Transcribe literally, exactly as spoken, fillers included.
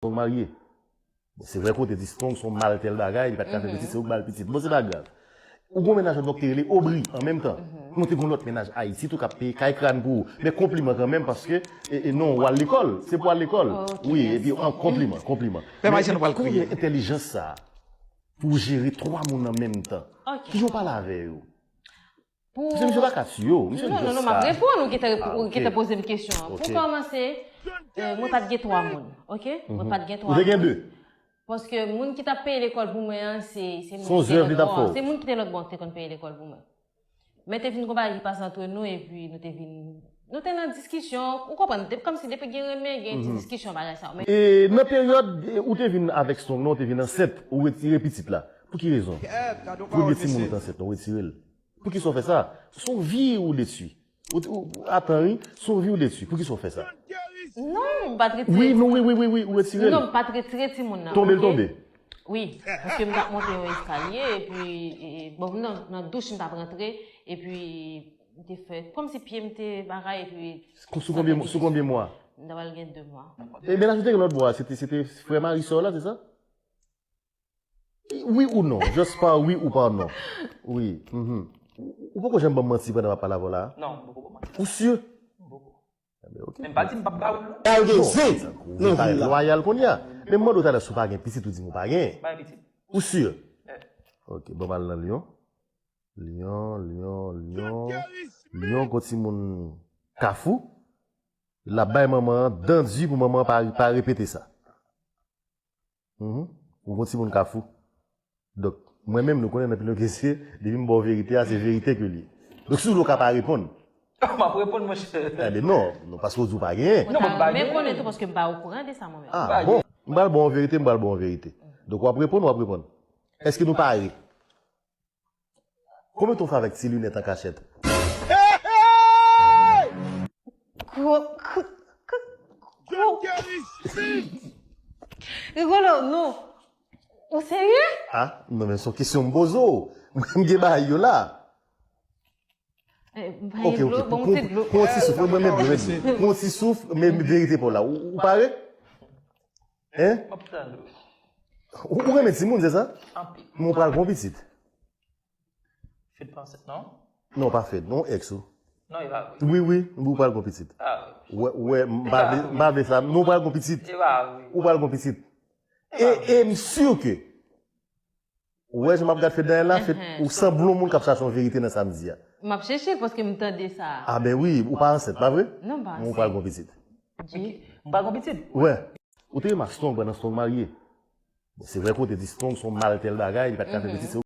Strong marye. Bon, se vre ke w te di Strong se yon mal tèl bagay, li pa t ka fè pitit, se ou k ba l pitit. Bon, se pa grav. Ou gon mennaj anndan k te rele Obri an menm tan. Nou te gon lòt mennaj Ayiti tou k ap peye kay kràn pou ou. Men konpliman kanmenm paske, e, e non, w al lekòl. Se pou w al lekòl. Wi, epi an konpliman, konpliman. Pèp Ayisyen nou pral kriye. Kote entèlijans sa a pou w jere twa moun an menm tan? Kijan w pale avè yo? Pou... Paske misye pa ka tiye w, misye... Non, non, non, m ap reponn ou ki te, ou ki te poze m kesyon an. Pou kòmanse, euh, mwen pa t gen twa moun, ok? Mwen pa t gen twa moun. Ou te gen de. Paske moun ki t ap peye lekòl pou mwen an, se, se moun ki te lòt bò an. Se moun ki te lòt bò an ki te konn peye lekòl pou mwen. Men te vin gon bagay ki pase antre nou, epi nou te vin, nou te nan diskisyon, ou konprann, depi, kòmsi depi gen renmen, gen ti diskisyon, bagay sa yo. Men... E nan peryòd, e, ou te vin avèk Strong nan, ou te vin ansent, ou retire pitit la. Pou ki rezon? Premye timoun ou te ansent, ou retire l. Poukisa w fè sa? Se yon vi ou detwi. Ou, ou, atan, wi. Se yon vi ou detwi. Poukisa w fè sa? Non, m pa t retire. Wi, non, wi, wi, wi, wi, ou retire l. Non, m pa t retire timoun nan. Tonbe l tonbe. Wi, paske m t ap monte yon eskalye, epi, e, bon, nan, nan douch m t ap rantre, epi m te fè, kòmsi pye m te bagay, epi... Sou konbyen, sou konbyen mwa? M ta pral gen de mwa. E mennaj ou te gen lòt bò a, se te, se te frè mari sè w la, se sa? Wi ou non? Just pa wi ou pa non. Wi. Mhm. Ou, ou poko janm ban m manti pandan m ap pale avè w la a? Non, m poko ban manti. Ou si? M poko. Enben, ok. Men m pa di m p ap ba ou l, non. Al gen zen nan vil la. Ou vin parèt lwayal kounye a. Men m mande w talè si w pa gen pitit, ou di m ou pa gen. M pa gen pitit. Ou si? Ok, bon, m al nan Lyon. Lyon, Lyon, Lyon. Lyon, gon timoun Kafou. L ap bay manman an dan di pou manman an pa, pa repete sa. Mhm. Ou gon timoun Kafou. Donk, mwen menm, nou konnen nan Pinokesye, depi m ba w verite a, se verite ke l ye. Donk, si w vle w ka pa reponn. M ap reponn, monchè. Enben non, non, paske w di w pa genyen. Non, mwen pa genyen. Mwen ta renmen konnen tou, paske m pa okouran de sa, mwen menm. Ah, bon. M pral ba w verite, m pral ba w verite. Donk, w ap reponn, w ap reponn. Èske nou pare? Konbyen tan w fè avèk ti linèt an kachèt? Ko-, ko-, ko-, ko-, Rigolo, non. Ou serye? Ah, non, men se yon kesyon m poze w. Mwen, m gen bagay yo la. Eh, m pa gen dlo, bon, m se dlo. Pran yon ti souf, mwen, mwen, mwen, mwen, pran yon ti souf, men verite pa w la. Ou, ou pare? Hein? M ap tann ou. Ou, ou renmen timoun, se sa? Anpil. Men w pral gon pitit. Fed pa ansent, non? Non, pa Fed, non, ex ou. Non, e pa vre. Wi, wi, ou pral gon pitit. Ah. Wè, wè, m pa vle, m pa vle sa. Non, ou pral gon pitit. E pa vre. Ou pral gon pitit. E, e m si ke, ou wè, jan m ap gad Fed nan la, Fed, ou sanble yon moun k ap chache yon verite nan sa m di a. M ap chèche l paske m tande sa. Ah, ben wi, ou pa ansent, pa vre? Non, m pa ansent. Men ou pral gon pitit. Ok. M pral gon pitit? Wè. Ou te renmen ak Strong pandan Strong marye. Bon, se vre ke w te di Strong se yon mal tèl bagay, li pa t ka fè pitit, se